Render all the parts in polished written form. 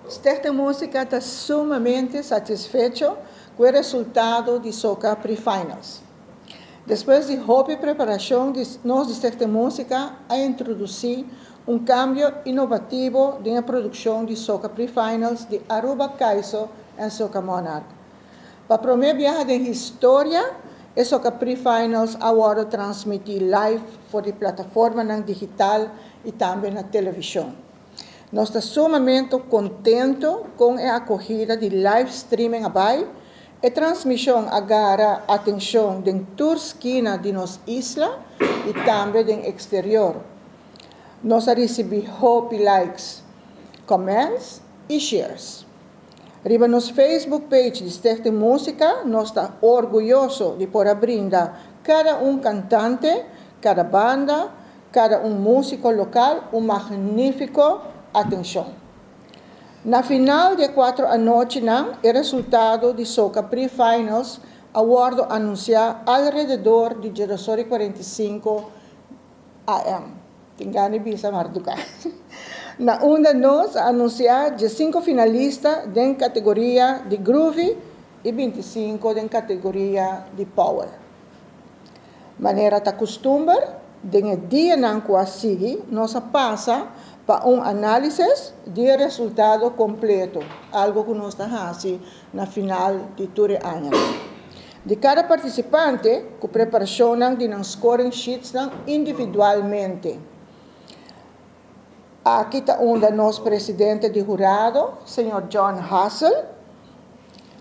Stichting Musica ta sumamente satisfecho ku e resultado di Soca Pre-Finals. Despues di hopi preparashon di nos di Stichting Musica a introdusí un kambio inovativo den e produkshon di Soca Pre-Finals di Aruba Kaiso en Soca Monarch. Pa promé biaha den historia e Soca Pre-Finals a wòrdu transmití live for di plataformanan digital i tambe na televishon. Nos ta sumamente contento con e acogida di live streaming a bay. E transmision a gara atencion den tur skina di nos isla y tambe den exterior. Nos a ricibi hopi likes, comments y shares. Riba nos Facebook page di Stichting Musica nos ta orguyoso di por a brinda cada un cantante, cada banda, Kada un músiko lokal un magnífiko atenshon. Na final di e kuatro anochinan e resultado di Soca Pre-Finals a wòrdu anunsiá alrededor di djedosor i 45 am. Tin gana di bisa marduká. Na unda nos a anunsiá 15 finalista den kategoria di Groovy i 25 den kategoria di Power. Manera ta kustumber, den e dianan ku a sigui nos a pasa pa un análisis di e resultado kompleto, algu ku nos ta hasi na final di tur e añanan. Di kada partisipante ku preparashonnan di nan scoring sheetsnan individualmente. Aki ta unda nos presidente di hurado, señor John Hassell,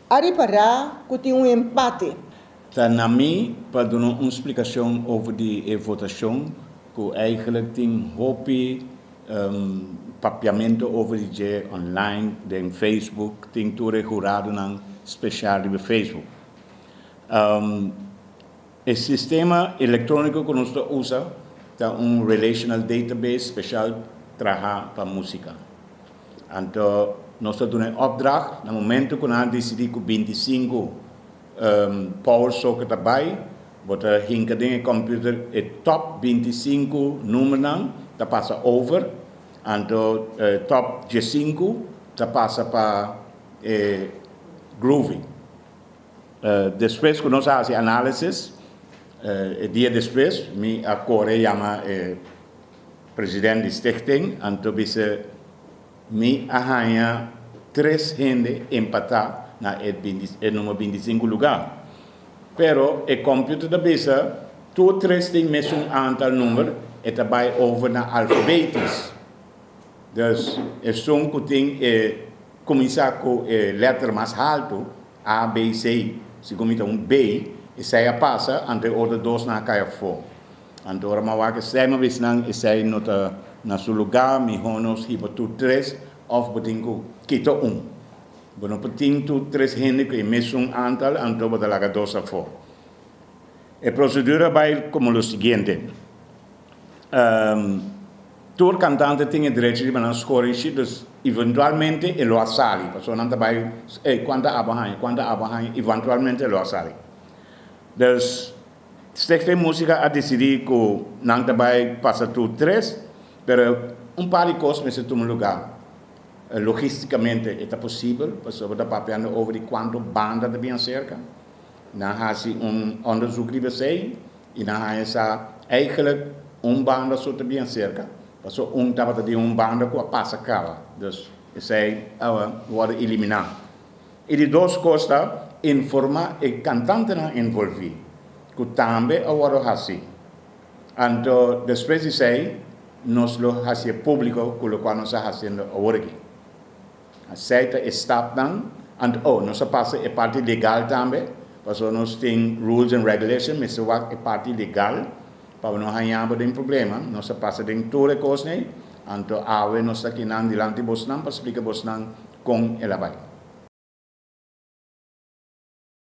a ripará ku tin un empate. Ta na mi pa duna un splikashon over di e votashon ku eigenlijk tin hopi papiamentu over di dje online den Facebook, tin tur e huradonan speshal riba Facebook. E sistema elektróniko ku nos ta usa ta un relational database speshal traha pa músika. Anto nos ta duna e opdracht na momento ku nan a disidí ku 25 Power Socket ta bai, bo ta hinka den e computer e top 25 numernan ta pasa over, anto top 15 ta pasa pa e Groovy. Despues ku nos a hasi análisis, e dia despues mi a kore yama e president di stichting, anto bisa mi a haña tres hende empatá na e e number 25 lugá. Pero e computer ta bisa tur tres tin mesun aantal number, e ta bai over na alfabetisch. Dus esun ku tin e kuminsá ku e letter mas haltu, A, B, C, segun mi ta un B, esei a pasa, anto e otro dosnan a kai afó. Anto ora mi a wak esei, mi a bisa nan esei no ta na su lugá, mihó nos hiba tur tres òf bo tin ku kita un. Bo no por tin tur tres hende ku e mesun aantal, anto bo ta laga dos afó. E prosedura bai komo lo siguiente. Tur kantante tin e derecho riba nan score sheet, dus eventualmente e lo a sali, pasobra nan ta bai, ey, kuanta abo haña, kuanta abo haña, eventualmente e lo a sali. Dus Stichting Musica a disidí ku nan ta bai pasa tur tres, pero un par di kos mester tuma lugá. Logisticamente e ta posibel, pasobra ta papiando over di kuantu banda ta bin aserka. Nan hasi un onderzoek riba esei i nan haña sa eigenlijk un banda so ta bien serka, pasobra un tabata di un banda ku a pasa kaba, dus esei a wòrdu eliminá. I di dos kos ta informá e kantantenan envolví ku tambe a wòrdu hasi. Anto despues di esei nos lo hasié públiko ku lokual nos a hasiendo awor aki. Esei ta e stapnan. Anto, oh, nos a pasa e parti legal tambe, pasobra nos tin rules and regulation, mester wak e parti legal pa bo no haña bo den problema. Nos a pasa den tur e kosnan ei, anto awe nos ta kinan dilanti bosnan pa splika bosnan kon el a bai.